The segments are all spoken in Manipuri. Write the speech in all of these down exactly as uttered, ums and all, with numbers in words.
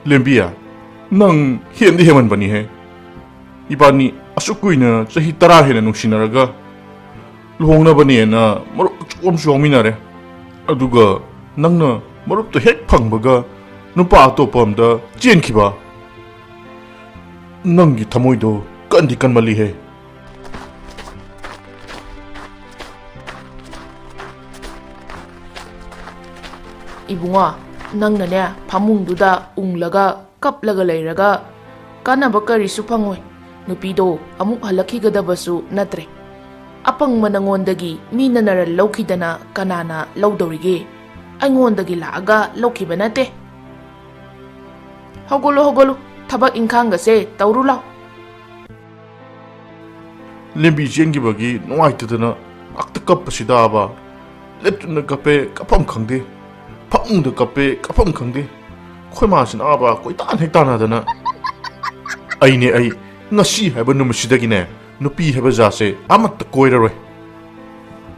ꯂꯦꯝꯕꯤ, ꯅꯪ ꯍꯦꯟꯗꯤ ꯍꯦꯟꯃꯟꯕꯅꯤꯍꯦ꯫ ꯏꯕꯥꯅꯤ ꯑꯁꯨꯛ ꯀꯨꯏꯅ, ꯆꯍꯤ ꯇꯔꯥ ꯍꯦꯟꯅ ꯅꯨꯡꯁꯤꯅꯔꯒ, ꯂꯨꯍꯣꯡꯅꯕꯅꯦꯅ ꯃꯔꯨꯞ ꯑꯆꯧꯕ ꯑꯃꯁꯨ ꯌꯥꯎꯃꯤꯟꯅꯔꯦ꯫ ꯑꯗꯨꯒ ꯅꯪꯅ ꯃꯔꯨꯞꯇꯣ ꯍꯦꯛ ꯐꯪꯕꯒ ꯅꯨꯄꯥ ꯑꯇꯣꯞꯄ ꯑꯝꯗ ꯆꯦꯟꯈꯤꯕ꯫ ꯅꯪꯒꯤ ꯊꯃꯣꯏꯗꯣ ꯀꯟꯗꯤ ꯀꯟꯃꯜꯂꯤꯍꯦ꯫ ꯏꯕꯨꯡꯉꯣ, ꯅꯪꯅꯅꯦ ꯐꯃꯨꯡꯗꯨꯗ ꯎꯪꯂꯒ ꯀꯞꯂꯒ ꯂꯩꯔꯒ ꯀꯥꯟꯅꯕ ꯀꯔꯤꯁꯨ ꯐꯪꯉꯣꯏ꯫ ꯅꯨꯄꯤꯗꯣ ꯑꯃꯨꯛ ꯍꯜꯂꯛꯈꯤꯒꯗꯕꯁꯨ ꯅꯠꯇ꯭ꯔꯦ꯫ ꯑꯄꯪꯕ ꯅꯉꯣꯟꯗꯒꯤ ꯃꯤꯅ ꯅꯔꯜ ꯂꯧꯈꯤꯗꯅ ꯀꯅꯥꯅ ꯂꯧꯗꯧꯔꯤꯒꯦ? ꯑꯩꯉꯣꯟꯗꯒꯤ ꯂꯥꯛꯑꯒ ꯂꯧꯈꯤꯕ ꯅꯠꯇꯦ꯫ ꯍꯧꯒꯠꯂꯨ, ꯍꯧꯒꯠꯂꯨ, ꯊꯕꯛ ꯏꯪꯈꯥꯡꯒꯁꯦ ꯇꯧꯔꯨ ꯂꯥꯎ꯫ ꯂꯦꯝꯕꯤ ꯆꯦꯟꯈꯤꯕꯒꯤ ꯅꯨꯡꯉꯥꯏꯇꯗꯅ ꯉꯥꯛꯇ ꯀꯞꯄꯁꯤꯗꯥꯕ꯫ ꯂꯦꯞꯇꯨꯅ ꯀꯞꯄꯦ, ꯀꯞꯐꯝ ꯈꯪꯗꯦ꯫ ꯐꯃꯨꯡꯗ ꯀꯞꯄꯦ, ꯀꯞꯐꯝ ꯈꯪꯗꯦ꯫ ꯑꯩꯈꯣꯏ ꯃꯥꯁꯤꯅ ꯑꯥꯕ ꯀꯣꯏꯇꯥꯟ ꯍꯦꯛ ꯇꯥꯟꯅꯗꯅ꯫ ꯑꯩꯅꯦ ꯑꯩ, ꯉꯁꯤ ꯍꯥꯏꯕ ꯅꯨꯃꯤꯠꯁꯤꯗꯒꯤꯅꯦ ꯅꯨꯄꯤ ꯍꯥꯏꯕ ꯖꯥꯠꯁꯦ ꯑꯃꯠꯇ ꯀꯣꯏꯔꯔꯣꯏ꯫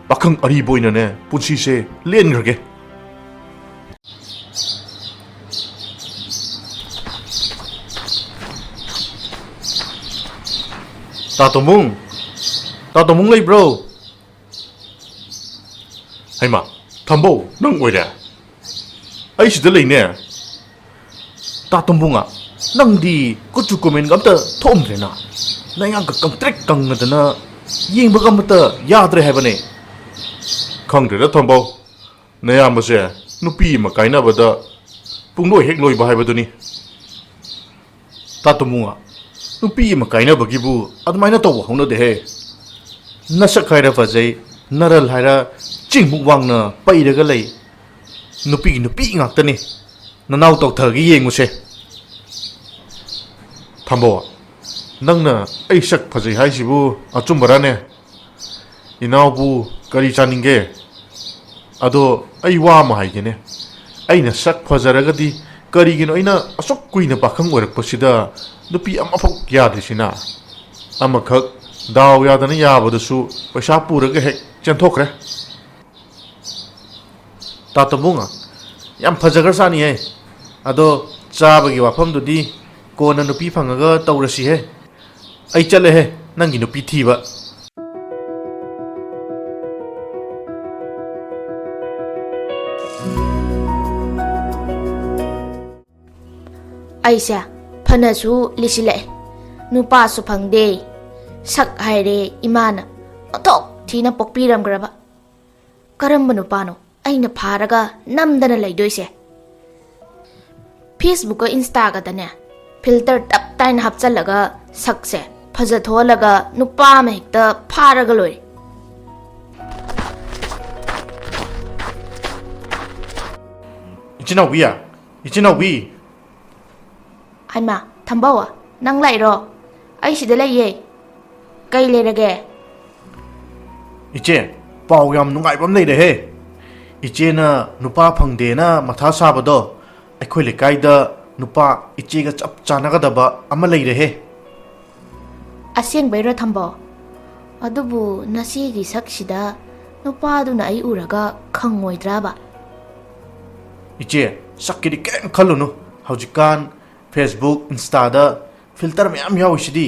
ꯄꯥꯈꯪ ꯑꯔꯤꯕ ꯑꯣꯏꯅꯅꯦ ꯄꯨꯟꯁꯤꯁꯦ ꯂꯦꯟꯈ꯭ꯔꯒꯦ꯫ ꯇꯥ ꯇꯣꯝꯕꯨꯡ, ꯇꯥ ꯇꯣꯝꯕꯨꯡ ꯂꯩꯕ꯭ꯔꯣ? ꯍꯩꯃꯥ, ꯊꯝꯕꯧ, ꯅꯪ ꯑꯣꯏꯔꯦ? ꯑꯩ ꯁꯤꯗ ꯂꯩꯅꯦ꯫ ꯇꯥ ꯇꯣꯝꯕꯨꯡꯉ, ꯅꯪꯗꯤ ꯀꯨꯆꯨ ꯀꯨꯃꯦꯟꯒ ꯑꯝꯇ ꯊꯣꯛꯑꯝꯗ꯭ꯔꯦꯅ꯫ ꯅꯌꯥꯡꯒ ꯀꯪꯇ꯭ꯔꯤꯛ ꯀꯪꯉꯗꯅ ꯌꯦꯡꯕꯒ ꯑꯃꯠꯇ ꯌꯥꯗ꯭ꯔꯦ ꯍꯥꯏꯕꯅꯦ꯫ ꯈꯪꯗ꯭ꯔꯦꯗ ꯊꯝꯕꯧ, ꯅꯌꯥꯝꯕꯁꯦ ꯅꯨꯄꯤ ꯑꯃ ꯀꯥꯏꯅꯕꯗ ꯄꯨꯡꯂꯣꯏ ꯍꯦꯛ ꯂꯣꯏꯕ ꯍꯥꯏꯕꯗꯨꯅꯤ꯫ ꯇꯥ ꯇꯣꯝꯕꯨꯡꯉ, ꯅꯨꯄꯤ ꯑꯃ ꯀꯥꯏꯅꯕꯒꯤꯕꯨ ꯑꯗꯨꯃꯥꯏꯅ ꯇꯧꯕ ꯍꯧꯅꯗꯦꯍꯦ꯫ ꯅꯁꯛ ꯍꯥꯏꯔ ꯐꯖꯩ, ꯅꯔꯜ ꯍꯥꯏꯔ ꯆꯤꯡꯃꯨꯛ ꯋꯥꯡꯅ ꯄꯩꯔꯒ ꯂꯩ꯫ ꯅꯨꯄꯤꯒꯤ ꯅꯨꯄꯤ ꯉꯥꯛꯇꯅꯤ꯫ ꯅꯅꯥꯎ ꯇꯧꯊꯒꯦ ꯌꯦꯡꯉꯨꯁꯦ꯫ ꯊꯝꯕꯧ, ꯅꯪꯅ ꯑꯩ ꯁꯛ ꯐꯖꯩ ꯍꯥꯏꯁꯤꯕꯨ ꯑꯆꯨꯝꯕꯔꯥꯅꯦ? ꯏꯅꯥꯎꯕꯨ ꯀꯔꯤ ꯆꯥꯅꯤꯡꯒꯦ? ꯑꯗꯣ ꯑꯩ ꯋꯥ ꯑꯃ ꯍꯥꯏꯒꯦꯅꯦ꯫ ꯑꯩꯅ ꯁꯛ ꯐꯖꯔꯒꯗꯤ ꯀꯔꯤꯒꯤꯅꯣ ꯑꯩꯅ ꯑꯁꯨꯛ ꯀꯨꯏꯅ ꯄꯥꯈꯪ ꯑꯣꯏꯔꯛꯄꯁꯤꯗ ꯅꯨꯄꯤ ꯑꯃꯐꯥꯎ ꯌꯥꯗ꯭ꯔꯤꯁꯤꯅ? ꯑꯃꯈꯛ ꯗꯥꯎ ꯌꯥꯗꯅ ꯌꯥꯕꯗꯨꯁꯨ ꯄꯩꯁꯥ ꯄꯨꯔꯒ ꯍꯦꯛ ꯆꯦꯟꯊꯣꯛꯈ꯭ꯔꯦ꯫ ꯇꯥ ꯇꯣꯝꯕꯨꯡ, ꯌꯥꯝ ꯐꯖꯈ꯭ꯔꯖꯥꯠꯅꯤꯍꯦ꯫ ꯑꯗꯣ ꯆꯥꯕꯒꯤ ꯋꯥꯐꯝꯗꯨꯗꯤ ꯀꯣꯟꯅ ꯅꯨꯄꯤ ꯐꯪꯉꯒ ꯇꯧꯔꯁꯤꯍꯦ꯫ ꯑꯩ ꯆꯠꯂꯦꯍꯦ, ꯅꯪꯒꯤ ꯅꯨꯄꯤ ꯊꯤꯕ꯫ ꯑꯩꯁꯦ ꯐꯅꯁꯨ ꯂꯤꯁꯤꯜꯂꯛꯑꯦ, ꯅꯨꯄꯥꯁꯨ ꯐꯪꯗꯦ, ꯁꯛ ꯍꯥꯏꯔꯦ ꯏꯃꯥꯅ ꯑꯣꯟꯊꯣꯛ ꯊꯤꯅ ꯄꯣꯛꯄꯤꯔꯝꯈ꯭ꯔꯕ꯫ ꯀꯔꯝꯕ ꯅꯨꯄꯥꯅꯣ ꯑꯩꯅ ꯐꯥꯔꯒ ꯅꯝꯗꯅ ꯂꯩꯗꯣꯏꯁꯦ? ꯐꯦꯁꯕꯨꯛꯀ ꯏꯟꯁꯇꯥꯒꯗꯅꯦ ꯐꯤꯜꯇꯔ ꯇꯞ ꯇꯥꯏꯅ ꯍꯥꯞꯆꯜꯂꯒ ꯁꯛꯁꯦ ꯐꯖꯊꯣꯛꯍꯜꯂꯒ ꯅꯨꯄꯥ ꯑꯃ ꯍꯦꯛꯇ ꯐꯥꯔꯒ ꯂꯣꯏꯔꯦ꯫ ꯏꯆꯤꯟꯅꯥꯎꯕꯤ, ꯏꯆꯤꯟꯅꯥꯎꯕꯤ꯫ ꯍꯩꯃꯥ, ꯊꯝꯕꯧ, ꯅꯪ ꯂꯥꯛꯏꯔꯣ? ꯑꯩ ꯁꯤꯗ ꯂꯩꯌꯦ꯫ ꯀꯩ ꯂꯩꯔꯒꯦ? ꯏꯆꯦ, ꯄꯥꯎ ꯌꯥꯝ ꯅꯨꯡꯉꯥꯏꯕ ꯑꯃ ꯂꯩꯔꯦꯍꯦ꯫ ꯏꯆꯦꯅ ꯅꯨꯄꯥ ꯐꯪꯗꯦꯅ ꯃꯊꯥ ꯁꯥꯕꯗꯣ, ꯑꯩꯈꯣꯏ ꯂꯩꯀꯥꯏꯗ ꯅꯨꯄꯥ ꯏꯆꯦꯒ ꯆꯞ ꯆꯥꯟꯅꯒꯗꯕ ꯑꯃ ꯂꯩꯔꯦꯍꯦ꯫ ꯑꯁꯦꯡꯕꯩꯔꯣ, ꯊꯝꯕꯧ? ꯑꯗꯨꯕꯨ ꯅꯆꯦꯒꯤ ꯁꯛꯁꯤꯗ ꯅꯨꯄꯥꯗꯨꯅ ꯑꯩ ꯎꯔꯒ ꯈꯪꯉꯣꯏꯗ꯭ꯔꯕ? ꯏꯆꯦ, ꯁꯛꯀꯤꯗꯤ ꯀꯔꯤꯝ ꯈꯜꯂꯨꯅꯨ꯫ ꯍꯧꯖꯤꯛꯀꯥꯟ ꯐꯦꯁꯕꯨꯛ, ꯏꯟꯁꯇꯥꯗ ꯐꯤꯜꯇꯔ ꯃꯌꯥꯝ ꯌꯥꯎꯔꯤꯁꯤꯗꯤ꯫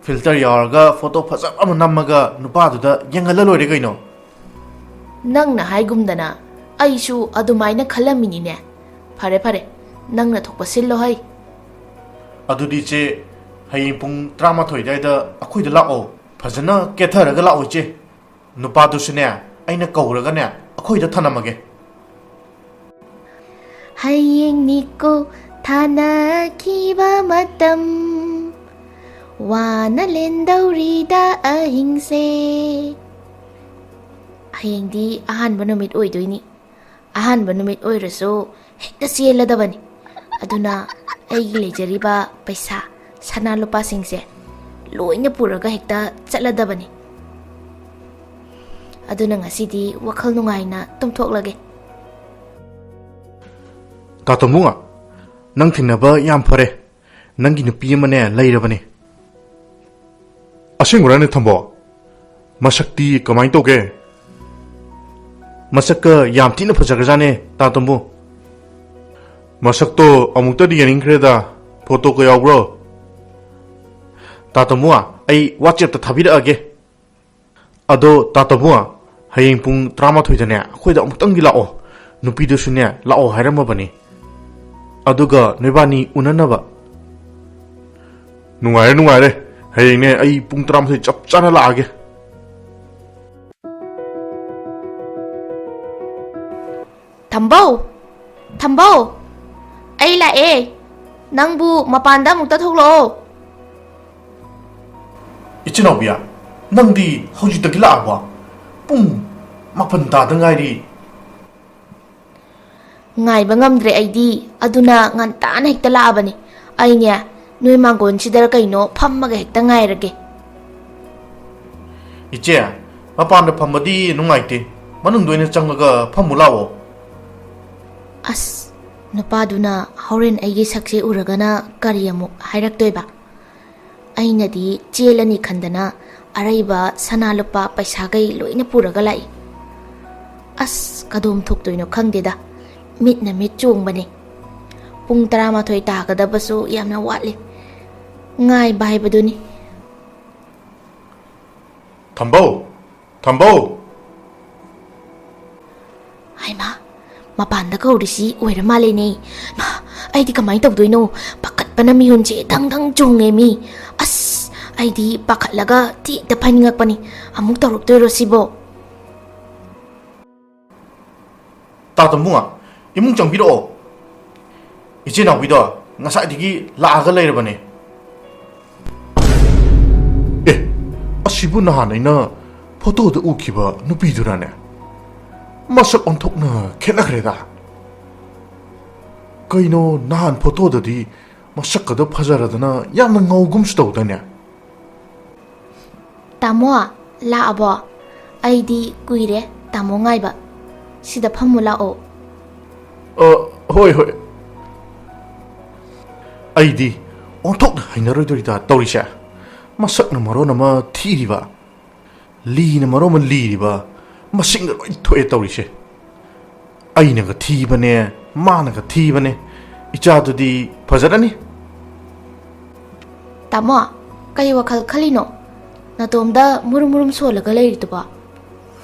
ꯐꯤꯜꯇꯔ ꯌꯥꯎꯔꯒ ꯐꯣꯇꯣ ꯐꯖꯕ ꯑꯃ ꯅꯝꯃꯒ ꯅꯨꯄꯥꯗꯨꯗ ꯌꯦꯡꯍꯜꯂ ꯂꯣꯏꯔꯦ ꯀꯩꯅꯣ꯫ ꯅꯪꯅ ꯍꯥꯏꯒꯨꯝꯗꯅ ꯑꯩꯁꯨ ꯑꯗꯨꯃꯥꯏꯅ ꯈꯜꯂꯝꯃꯤꯅꯤꯅꯦ꯫ ꯐꯔꯦ, ꯐꯔꯦ, ꯅꯪꯅ ꯊꯣꯛꯄ ꯁꯤꯜꯂꯣ ꯍꯩ꯫ ꯑꯗꯨꯗꯤ ꯏꯆꯦ, ꯍꯌꯦꯡ ꯄꯨꯡ ꯇꯔꯥꯃꯥꯊꯣꯏ ꯑꯗꯨꯋꯥꯏꯗ ꯑꯩꯈꯣꯏꯗ ꯂꯥꯛꯑꯣ꯫ ꯐꯖꯅ ꯀꯦꯊꯔꯒ ꯂꯥꯛꯑꯣ ꯏꯆꯦ꯫ ꯅꯨꯄꯥꯗꯨꯁꯨꯅꯦ, ꯑꯩꯅ ꯀꯧꯔꯒꯅꯦ, ꯑꯩꯈꯣꯏꯗ ꯊꯅꯝꯃꯒꯦ꯫ ꯍꯌꯦꯡꯅꯤꯀꯣ ꯊꯥꯅꯈꯤꯕ ꯃꯇꯝ, ꯋꯥꯅ ꯂꯦꯟꯗꯧꯔꯤꯗ ꯑꯍꯤꯡꯁꯦ꯫ ꯍꯌꯦꯡꯗꯤ ꯑꯍꯥꯟꯕ ꯅꯨꯃꯤꯠ ꯑꯣꯏꯗꯣꯏꯅꯤ꯫ ꯑꯍꯥꯟꯕ ꯅꯨꯃꯤꯠ ꯑꯣꯏꯔꯁꯨ ꯍꯦꯛꯇ ꯆꯦꯜꯂꯗꯕꯅꯤ꯫ ꯑꯗꯨꯅ ꯑꯩꯒꯤ ꯂꯩꯖꯔꯤꯕ ꯄꯩꯁꯥ, ꯁꯅꯥ ꯂꯨꯄꯥꯁꯤꯡꯁꯦ ꯂꯣꯏꯅ ꯄꯨꯔꯒ ꯍꯦꯛꯇ ꯆꯠꯂꯗꯕꯅꯤ꯫ ꯑꯗꯨꯅ ꯉꯁꯤꯗꯤ ꯋꯥꯈꯜ ꯅꯨꯡꯉꯥꯏꯅ ꯇꯨꯝꯊꯣꯛꯂꯒꯦ꯫ ꯇꯥꯇꯣꯝꯕꯨꯡꯉꯣ, ꯅꯪ ꯊꯦꯡꯅꯕ ꯌꯥꯝ ꯐꯔꯦ꯫ ꯅꯪꯒꯤ ꯅꯨꯄꯤ ꯑꯃꯅꯦ ꯂꯩꯔꯕꯅꯦ꯫ ꯑꯁꯦꯡꯕꯔꯅꯦ ꯊꯝꯕꯣ? ꯃꯁꯛꯇꯤ ꯀꯃꯥꯏꯅ ꯇꯧꯒꯦ? ꯃꯁꯛꯀ ꯌꯥꯝ ꯊꯤꯅ ꯐꯖꯈ꯭ꯔꯖꯥꯠꯅꯦ, ꯇꯥꯇꯣꯝꯕꯨ꯫ ꯃꯁꯛꯇꯣ ꯑꯃꯨꯛꯇꯗꯤ ꯌꯦꯡꯅꯤꯡꯈ꯭ꯔꯦꯗ꯫ ꯐꯣꯇꯣꯒ ꯌꯥꯎꯕ꯭ꯔꯣ? ꯇꯥ ꯇꯃꯨ, ꯑꯩ WhatsApp-ꯇ ꯊꯥꯕꯤꯔꯛꯑꯒꯦ꯫ ꯑꯗꯣ ꯇꯥ ꯇꯃꯨ, ꯍꯌꯦꯡ ꯄꯨꯡ ꯇꯔꯥꯃꯥꯊꯣꯏꯗꯅꯦ ꯑꯩꯈꯣꯏꯗ ꯑꯃꯨꯛꯇꯪꯗꯤ ꯂꯥꯛꯑꯣ꯫ ꯅꯨꯄꯤꯗꯨꯁꯨꯅꯦ ꯂꯥꯛꯑꯣ ꯍꯥꯏꯔꯝꯃꯕꯅꯤ꯫ ꯑꯗꯨꯒ ꯅꯣꯏꯕꯥꯅꯤ ꯎꯅꯅꯕ꯫ ꯅꯨꯡꯉꯥꯏꯔꯦ, ꯅꯨꯡꯉꯥꯏꯔꯦ꯫ ꯍꯌꯦꯡꯅꯦ ꯑꯩ ꯄꯨꯡ ꯇꯔꯥꯃꯥꯊꯣꯏ ꯆꯞ ꯆꯥꯅ ꯂꯥꯛꯑꯒꯦ꯫ ꯊꯝꯕꯧ! ꯊꯝꯕꯧ! ꯑꯩ ꯂꯥꯛꯑꯦ꯫ ꯅꯪꯕꯨ ꯃꯄꯥꯟꯗ ꯑꯃꯨꯛꯇ ꯊꯣꯛꯂꯛꯑꯣ꯫ ꯏꯆꯤꯟ ꯅꯥꯎꯕꯤꯌꯥ, ꯅꯪꯗꯤ ꯍꯧꯖꯤꯛꯇꯒꯤ ꯂꯥꯛꯑꯕꯣ? ꯄꯨꯡ ꯃꯥꯄꯟ ꯇꯥꯗ ꯉꯥꯏꯔꯤ꯫ ꯉꯥꯏꯕ ꯉꯝꯗ꯭ꯔꯦ ꯑꯩꯗꯤ, ꯑꯗꯨꯅ ꯉꯟꯇꯥꯅ ꯍꯦꯛꯇ ꯂꯥꯛꯑꯕꯅꯤ꯫ ꯑꯩꯅꯦ, ꯅꯣꯏ ꯃꯥꯡꯒꯣꯟꯁꯤꯗꯔ ꯀꯩꯅꯣ ꯐꯝꯃꯒ ꯍꯦꯛꯇ ꯉꯥꯏꯔꯒꯦ꯫ ꯏꯆꯦ, ꯃꯄꯥꯟꯗ ꯐꯝꯕꯗꯤ ꯅꯨꯡꯉꯥꯏꯇꯦ, ꯃꯅꯨꯡꯗ ꯑꯣꯏꯅ ꯆꯪꯉꯒ ꯐꯝꯃꯨ ꯂꯥꯛꯑꯣ꯫ ꯑꯁ, ꯅꯨꯄꯥꯗꯨꯅ ꯍꯣꯔꯦꯟ ꯑꯩꯒꯤ ꯁꯛꯁꯦ ꯎꯔꯒꯅ ꯀꯔꯤ ꯑꯃꯨꯛ ꯍꯥꯏꯔꯛꯇꯣꯏꯕ? ꯑꯩꯅꯗꯤ ꯆꯦꯜꯂꯅꯤ ꯈꯟꯗꯅ ꯑꯔꯩꯕ ꯁꯅꯥ ꯂꯨꯄꯥ ꯄꯩꯁꯥꯈꯩ ꯂꯣꯏꯅ ꯄꯨꯔꯒ ꯂꯥꯛꯏ꯫ ꯑꯁ, ꯀꯗꯣꯝ ꯊꯣꯛꯇꯣꯏꯅꯣ ꯈꯪꯗꯦꯗ, ꯃꯤꯠꯅ ꯃꯤꯠ ꯆꯣꯡꯕꯅꯦ꯫ ꯄꯨꯡ ꯇꯔꯥꯃꯥꯊꯣꯏ ꯇꯥꯒꯗꯕꯁꯨ ꯌꯥꯝꯅ ꯋꯥꯠꯂꯤ꯫ ꯉꯥꯏꯕ ꯍꯥꯏꯕꯗꯨꯅꯤ꯫ ꯊꯝꯕꯧ! ꯊꯝꯕꯧ! ꯍꯩꯃꯥ, ꯃꯄꯥꯟꯗ ꯀꯧꯔꯤꯁꯤ ꯑꯣꯏꯔ ꯃꯥꯜꯂꯦꯅꯦ꯫ ꯃꯥ, ꯑꯩꯗꯤ ꯀꯃꯥꯏꯅ ꯇꯧꯗꯣꯏꯅꯣ? ꯄꯥꯈꯠꯄꯅ ꯃꯤꯍꯨꯟꯁꯦ ꯗꯪ ꯗꯪ ꯆꯣꯡꯉꯦ ꯃꯤ꯫ ꯑꯁ, ꯑꯩꯗꯤ ꯄꯥꯈꯠꯂꯒ ꯇꯦꯛꯇ ꯐꯥꯏꯅꯤꯡꯉꯛꯄꯅꯤ꯫ ꯑꯃꯨꯛ ꯇꯧꯔꯛꯇꯣꯏꯔꯣ ꯁꯤꯕꯣ? ꯇꯥ ꯇꯝꯕꯨꯡꯉ, ꯏꯃꯨꯡ ꯆꯪꯕꯤꯔꯛꯑꯣ꯫ ꯏꯆꯦ ꯅꯥꯎꯕꯤꯗꯣ ꯉꯁꯥꯏꯗꯒꯤ ꯂꯥꯛꯑꯒ ꯂꯩꯔꯕꯅꯦ꯫ ꯑꯦ, ꯑꯁꯤꯕꯨ ꯅꯍꯥꯟ ꯑꯩꯅ ꯐꯣꯇꯣꯗ ꯎꯈꯤꯕ ꯅꯨꯄꯤꯗꯨꯔꯅꯦ? ꯃꯁꯛ ꯑꯣꯟꯊꯣꯛꯅ ꯈꯦꯠꯅꯈ꯭ꯔꯦꯗ꯫ ꯀꯩꯅꯣ, ꯅꯍꯥꯟ ꯐꯣꯇꯣꯗꯗꯤ ꯃꯁꯛꯀꯗꯣ ꯐꯖꯔꯗꯅ ꯌꯥꯝꯅ ꯉꯧꯒꯨꯝꯁꯨ ꯇꯧꯗꯥꯏꯅꯦ? ꯇꯥꯃꯣ, ꯂꯥꯛꯑꯕꯣ? ꯑꯩꯗꯤ ꯀꯨꯏꯔꯦ ꯇꯥꯃꯣ ꯉꯥꯏꯕ꯫ ꯁꯤꯗ ꯐꯝꯃꯨ ꯂꯥꯛꯑꯣ꯫ ꯑ, ꯍꯣꯏ, ꯍꯣꯏ꯫ ꯑꯩꯗꯤ ꯑꯣꯟꯊꯣꯛꯅ ꯍꯩꯅꯔꯣꯏꯗꯣꯔꯤꯗ ꯇꯧꯔꯤꯁꯦ꯫ ꯃꯁꯛꯅ ꯃꯔꯣꯟ ꯑꯃ ꯊꯤꯔꯤꯕ, ꯂꯤꯅ ꯃꯔꯣꯟ ꯑꯃ ꯂꯤꯔꯤꯕ, ꯃꯁꯤꯡꯒ ꯂꯣꯏ ꯊꯣꯛꯑꯦ ꯇꯧꯔꯤꯁꯦ꯫ ꯑꯩꯅꯒ ꯊꯤꯕꯅꯦ, ꯃꯥꯅꯒ ꯊꯤꯕꯅꯦ, ꯏꯆꯥꯗꯨꯗꯤ ꯐꯖꯔꯅꯤ꯫ ꯇꯥꯃꯣ, ꯀꯩ ꯋꯥꯈꯜ ꯈꯜꯂꯤꯅꯣ? ꯅꯇꯣꯝꯗ ꯃꯨꯔꯨꯝ ꯃꯨꯔꯨꯝ ꯁꯣꯜꯂꯒ ꯂꯩꯔꯤꯗꯨꯕꯣ?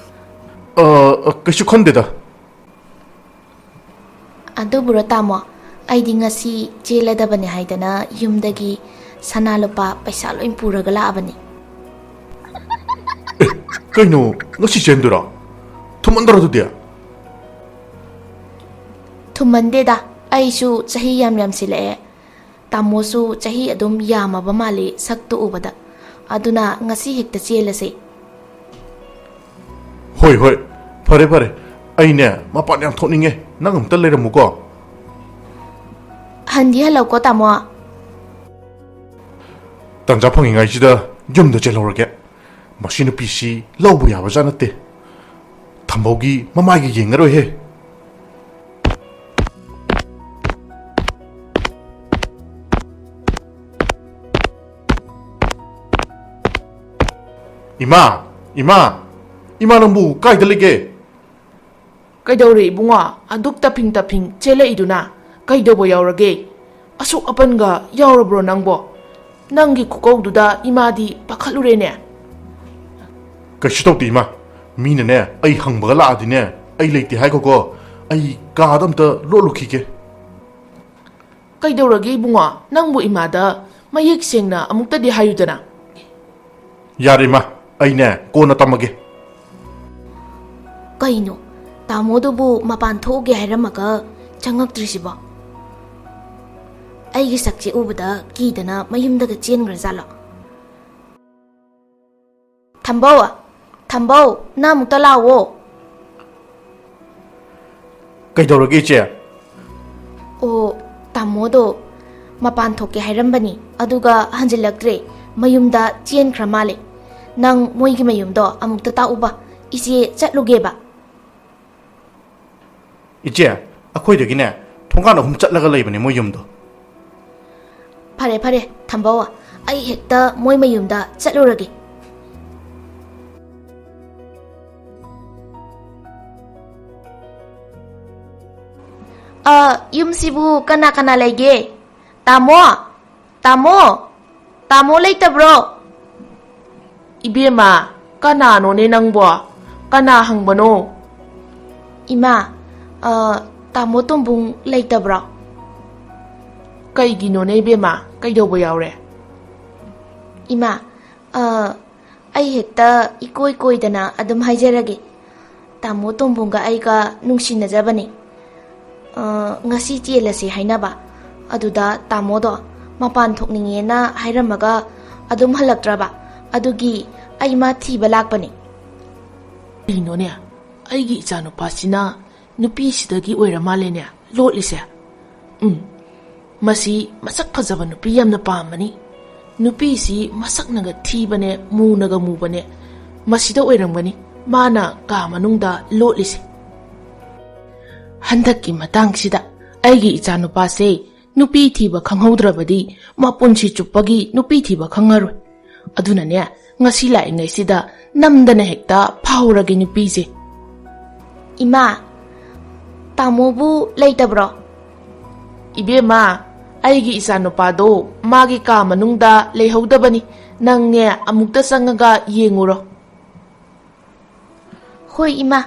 ꯑ, ꯑ, ꯀꯩꯁꯨ ꯈꯟꯗꯦꯗ꯫ ꯑꯗꯨꯕꯨꯔꯣ ꯇꯥꯃꯣ, ꯑꯩꯗꯤ ꯉꯁꯤ ꯆꯦꯜꯂꯗꯕꯅꯦ ꯍꯥꯏꯗꯅ ꯌꯨꯝꯗꯒꯤ ꯁꯅꯥ ꯂꯨꯄꯥ ꯄꯩꯁꯥ ꯂꯣꯏ ꯄꯨꯔꯒ ꯂꯥꯛꯑꯕꯅꯤ꯫ ꯑꯦ, ꯀꯩꯅꯣ, ꯉꯁꯤ ꯆꯦꯟꯗꯣꯏꯔꯣ? ꯊꯨꯃꯟꯗ꯭ꯔꯣ ꯑꯗꯨꯗꯤ? ꯊꯨꯃꯟꯗꯦꯗ, ꯑꯩꯁꯨ ꯆꯍꯤ ꯌꯥꯝ ꯌꯥꯝꯁꯤꯜꯂꯛꯑꯦ꯫ ꯇꯥꯃꯣꯁꯨ ꯆꯍꯤ ꯑꯗꯨꯝ ꯌꯥꯝꯃꯕ ꯃꯥꯜꯂꯤ ꯁꯛꯇꯨ ꯎꯕꯗ꯫ ꯑꯗꯨꯅ ꯉꯁꯤ ꯍꯦꯛꯇ ꯆꯦꯜꯂꯁꯦ꯫ ꯍꯣꯏ, ꯍꯣꯏ, ꯐꯔꯦ, ꯐꯔꯦ꯫ ꯑꯩꯅꯦ ꯃꯄꯥꯟ ꯌꯥꯝ ꯊꯣꯛꯅꯤꯡꯉꯦ, ꯅꯪ ꯑꯝꯇ ꯂꯩꯔꯝꯃꯨꯀꯣ꯫ ꯍꯟꯗꯤ ꯍꯜꯂꯛꯀꯣ ꯇꯥꯃꯣ꯫ ꯇꯟꯖꯥ ꯐꯪꯉꯤꯉꯩꯁꯤꯗ ꯌꯨꯝꯗ ꯆꯦꯜꯍꯧꯔꯒꯦ꯫ ꯃꯁꯤ ꯅꯨꯄꯤꯁꯤ ꯂꯧꯕ ꯌꯥꯕꯖꯥꯠ ꯅꯠꯇꯦ꯫ ꯊꯝꯕꯧꯒꯤ ꯃꯃꯥꯏꯒ ꯌꯦꯡꯉꯔꯣꯏꯍꯦ꯫ ꯏꯃꯥ, ꯏꯃꯥ, ꯏꯃꯥ, ꯅꯪꯕꯨ ꯀꯥꯏꯗ ꯂꯩꯒꯦ? ꯀꯩꯗꯧꯔꯦ ꯏꯕꯨꯡꯉꯣ? ꯑꯗꯨꯛ ꯇꯞꯐꯤꯡ ꯇꯞꯐꯤꯡ ꯆꯦꯜꯂꯛꯏꯗꯨꯅ ꯀꯩꯗꯧꯕ ꯌꯥꯎꯔꯒꯦ? ꯑꯁꯨꯛ ꯑꯄꯟꯒ ꯌꯥꯎꯔꯕ꯭ꯔꯣ ꯅꯪꯕꯣ? ꯅꯪꯒꯤ ꯈꯨꯀꯧꯗꯨꯗ ꯏꯃꯥꯗꯤ ꯄꯥꯈꯠꯂꯨꯔꯦꯅꯦ꯫ ꯀꯩꯁꯨ ꯇꯧꯗꯦ ꯏꯃꯥ꯫ ꯃꯤꯅꯅꯦ ꯑꯩ ꯍꯪꯕꯒ ꯂꯥꯛꯑꯗꯤꯅꯦ, ꯑꯩ ꯂꯩꯇꯦ ꯍꯥꯏꯈꯣꯀꯣ꯫ ꯑꯩ ꯀꯥꯗ ꯑꯝꯇ ꯂꯣꯠꯂꯨꯈꯤꯒꯦ꯫ ꯀꯩꯗꯧꯔꯒꯦ ꯏꯕꯨꯡꯉꯣ? ꯅꯪꯕꯨ ꯏꯃꯥꯗ ꯃꯌꯦꯛ ꯁꯦꯡꯅ ꯑꯃꯨꯛꯇꯗꯤ ꯍꯥꯏꯌꯨꯗꯅ꯫ ꯌꯥꯔꯦ ꯏꯃꯥ, ꯑꯩꯅꯦ ꯀꯣꯟꯅ ꯇꯝꯃꯒꯦ꯫ ꯀꯩꯅꯣ, ꯇꯥꯃꯣꯗꯨꯕꯨ ꯃꯄꯥꯟ ꯊꯣꯛꯎꯒꯦ ꯍꯥꯏꯔꯝꯃꯒ ꯆꯪꯉꯛꯇ꯭ꯔꯤꯁꯤꯕꯣ? ꯑꯩꯒꯤ ꯁꯛꯁꯦ ꯎꯕꯗ ꯀꯤꯗꯅ ꯃꯌꯨꯝꯗꯒ ꯆꯦꯟꯈ꯭ꯔꯖꯥꯠꯂꯣ? ꯊꯝꯕꯧ, ꯊꯝꯕꯧ, ꯅꯪ ꯑꯃꯨꯛꯇ ꯂꯥꯛꯑꯣ꯫ ꯀꯩꯗꯧꯔꯒꯦ, ꯏꯆꯦ? ꯑꯣ, ꯇꯥꯃꯣꯗꯣ ꯃꯄꯥꯟ ꯊꯣꯛꯀꯦ ꯍꯥꯏꯔꯝꯕꯅꯤ, ꯑꯗꯨꯒ ꯍꯟꯖꯤꯜꯂꯛꯇ꯭ꯔꯦ, ꯃꯌꯨꯝꯗ ꯆꯦꯟꯈ꯭ꯔ ꯃꯥꯜꯂꯦ꯫ ꯅꯪ ꯃꯣꯏꯒꯤ ꯃꯌꯨꯝꯗꯣ ꯑꯃꯨꯛꯇ ꯇꯥꯛꯎꯕ, ꯏꯆꯦ ꯆꯠꯂꯨꯒꯦꯕ꯫ ꯏꯆꯦ, ꯑꯩꯈꯣꯏꯗꯒꯤꯅꯦ ꯊꯣꯡꯒꯥꯟ ꯑꯍꯨꯝ ꯆꯠꯂꯒ ꯂꯩꯕꯅꯦ ꯃꯣꯏ ꯌꯨꯝꯗꯣ꯫ ꯐꯔꯦ, ꯐꯔꯦ, ꯊꯝꯕꯧ, ꯑꯩ ꯍꯦꯛꯇ ꯃꯣꯏ ꯃꯌꯨꯝꯗ ꯆꯠꯂꯨꯔꯒꯦ꯫ ꯑ, ꯌꯨꯝꯁꯤꯕꯨ ꯀꯅꯥ ꯀꯅꯥ ꯂꯩꯒꯦ? ꯇꯥꯃꯣ? ꯇꯥꯃꯣ? ꯇꯥꯃꯣ ꯂꯩꯇꯕ꯭ꯔꯣ? ꯏꯕꯦꯝꯃ, ꯀꯅꯥꯅꯣꯅꯦ ꯅꯪꯕꯣ? ꯀꯅꯥ ꯍꯪꯕꯅꯣ? ꯏꯃꯥ, ꯑ, ꯇꯥꯃꯣ ꯇꯣꯝꯕꯨꯡ ꯂꯩꯇꯕ꯭ꯔꯣ? ꯀꯩꯒꯤꯅꯣꯅꯦ ꯏꯕꯦꯝꯃ, ꯀꯩꯗꯧꯕ ꯌꯥꯎꯔꯦ? ꯏꯃꯥ, ꯑ, ꯑꯩ ꯍꯦꯛꯇ ꯏꯀꯣꯏ ꯀꯣꯏꯗꯅ ꯑꯗꯨꯝ ꯍꯥꯏꯖꯔꯒꯦ꯫ ꯇꯥꯃꯣ ꯇꯣꯝꯕꯨꯡꯒ ꯑꯩꯒ ꯅꯨꯡꯁꯤꯅꯖꯕꯅꯤ꯫ ꯑ, ꯉꯁꯤ ꯆꯦꯜꯂꯁꯤ ꯍꯥꯏꯅꯕ꯫ ꯑꯗꯨꯗ ꯇꯥꯃꯣꯗꯣ ꯃꯄꯥꯟ ꯊꯣꯛꯅꯤꯡꯉꯦꯅ ꯍꯥꯏꯔꯝꯃꯒ ꯑꯗꯨꯝ ꯍꯜꯂꯛꯇ꯭ꯔꯕ꯫ ꯑꯗꯨꯒꯤ ꯑꯩ ꯃꯥ ꯊꯤꯕ ꯂꯥꯛꯄꯅꯤ꯫ ꯀꯩꯅꯣꯅꯦ, ꯑꯩꯒꯤ ꯏꯆꯥꯅꯨꯄꯥꯁꯤꯅ ꯅꯨꯄꯤꯁꯤꯗꯒꯤ ꯑꯣꯏꯔ ꯃꯥꯜꯂꯦꯅꯦ ꯂꯣꯠꯂꯤꯁꯦ꯫ ꯎꯝ, ꯃꯁꯤ ꯃꯁꯛ ꯐꯖꯕ ꯅꯨꯄꯤ ꯌꯥꯝꯅ ꯄꯥꯝꯕꯅꯤ꯫ ꯅꯨꯄꯤꯁꯤ ꯃꯁꯛꯅꯒ ꯊꯤꯕꯅꯦ, ꯃꯨꯅꯒ ꯃꯨꯕꯅꯦ꯫ ꯃꯁꯤꯗ ꯑꯣꯏꯔꯝꯒꯅꯤ ꯃꯥꯅ ꯀꯥ ꯃꯅꯨꯡꯗ ꯂꯣꯠꯂꯤꯁꯦ꯫ ꯍꯟꯗꯛꯀꯤ ꯃꯇꯥꯡꯁꯤꯗ ꯑꯩꯒꯤ ꯏꯆꯥꯅꯨꯄꯥꯁꯦ ꯅꯨꯄꯤ ꯊꯤꯕ ꯈꯪꯍꯧꯗ꯭ꯔꯕꯗꯤ ꯃꯄꯨꯟꯁꯤ ꯆꯨꯞꯄꯒꯤ ꯅꯨꯄꯤ ꯊꯤꯕ ꯈꯪꯉꯔꯣꯏ꯫ ꯑꯗꯨꯅꯅꯦ, ꯉꯁꯤ ꯂꯥꯛꯏꯉꯩꯁꯤꯗ ꯅꯝꯗꯅ ꯍꯦꯛꯇ ꯐꯥꯍꯧꯔꯒꯦ ꯅꯨꯄꯤꯁꯦ꯫ ꯏꯃꯥ, ꯇꯥꯃꯣꯕꯨ ꯂꯩꯇꯕ꯭ꯔꯣ? ꯏꯕꯦꯝꯃ, ꯑꯩꯒꯤ ꯏꯆꯥꯅꯨꯄꯥꯗꯣ ꯃꯥꯒꯤ ꯀꯥ ꯃꯅꯨꯡꯗ ꯂꯩꯍꯧꯗꯕꯅꯤ꯫ ꯅꯪꯅꯦ, ꯑꯃꯨꯛꯇ ꯆꯪꯉꯒ ꯌꯦꯡꯉꯨꯔꯣ꯫ ꯍꯣꯏ, ꯏꯃꯥ꯫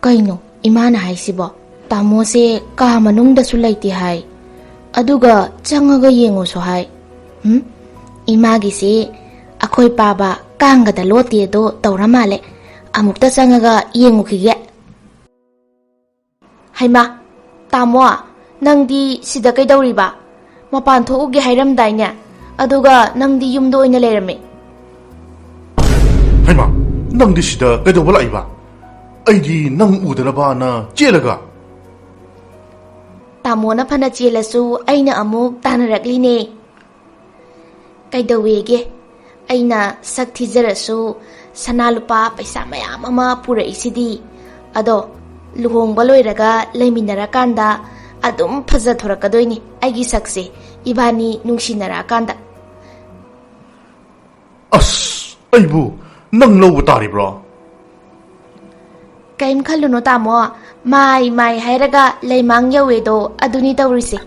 ꯀꯩꯅꯣ ꯏꯃꯥꯅ ꯍꯥꯏꯁꯤꯕꯣ? ꯇꯥꯃꯣꯁꯦ ꯀꯥ ꯃꯅꯨꯡꯗꯁꯨ ꯂꯩꯇꯦ ꯍꯥꯏ, ꯑꯗꯨꯒ ꯆꯪꯉꯒ ꯌꯦꯡꯉꯨꯁꯨ ꯍꯥꯏ꯫ ꯎꯝ? ꯏꯃꯥꯒꯤꯁꯦ ꯑꯩꯈꯣꯏ ꯄꯥꯕ ꯀꯥꯡꯒꯗ ꯂꯣꯠꯇꯦꯗꯣ ꯇꯧꯔ ꯃꯥꯜꯂꯦ꯫ ꯑꯃꯨꯛꯇ ꯆꯪꯉꯒ ꯌꯦꯡꯉꯨꯈꯤꯒꯦ꯫ ꯍꯩꯃꯥ, ꯇꯥꯃꯣ, ꯅꯪꯗꯤ ꯁꯤꯗ ꯀꯩꯗꯧꯔꯤꯕ? ꯃꯄꯥꯟ ꯊꯣꯛꯎꯒꯦ ꯍꯥꯏꯔꯝꯗꯥꯏꯅꯦ? ꯑꯗꯨꯒ ꯅꯪꯗꯤ ꯌꯨꯝꯗ ꯑꯣꯏꯅ ꯂꯩꯔꯝꯃꯦ꯫ ꯍꯩꯃꯥ, ꯅꯪꯗꯤ ꯁꯤꯗ ꯀꯩꯗꯧꯕ ꯂꯥꯛꯏꯕ? ꯑꯩꯗꯤ ꯅꯪ ꯎꯗꯅꯕꯅ ꯆꯦꯜꯂꯒ꯫ ꯇꯥꯃꯣꯅ ꯐꯅ ꯆꯦꯜꯂꯁꯨ ꯑꯩꯅ ꯑꯃꯨꯛ ꯇꯥꯟꯅꯔꯛꯂꯤꯅꯦ꯫ ꯀꯩꯗꯧꯋꯦꯒꯦ? ꯑꯩꯅ ꯁꯛ ꯊꯤꯖꯔꯁꯨ ꯁꯅꯥ ꯂꯨꯄꯥ ꯄꯩꯁꯥ ꯃꯌꯥꯝ ꯑꯃ ꯄꯨꯔꯛꯏꯁꯤꯗꯤ꯫ ꯑꯗꯣ ꯂꯨꯍꯣꯡꯕ ꯂꯣꯏꯔꯒ ꯂꯩꯃꯤꯟꯅꯔꯀꯥꯟꯗ ꯑꯗꯨꯝ ꯐꯖꯊꯣꯔꯛꯀꯗꯣꯏꯅꯤ ꯑꯩꯒꯤ ꯁꯛꯁꯦ, ꯏꯕꯥꯅꯤ ꯅꯨꯡꯁꯤꯅꯔꯛꯑꯀꯥꯟꯗ꯫ ꯑꯁ, ꯑꯩꯕꯨ ꯅꯪ ꯂꯧꯕ ꯇꯥꯔꯤꯕ꯭ꯔꯣ? ꯀꯔꯤꯝ ꯈꯜꯂꯨꯅꯨ ꯇꯥꯃꯣ, ꯃꯥꯏ ꯃꯥꯏ ꯍꯥꯏꯔꯒ ꯂꯩꯃꯥꯡ ꯌꯧꯋꯦꯗꯣ ꯑꯗꯨꯅꯤ ꯇꯧꯔꯤꯁꯦ꯫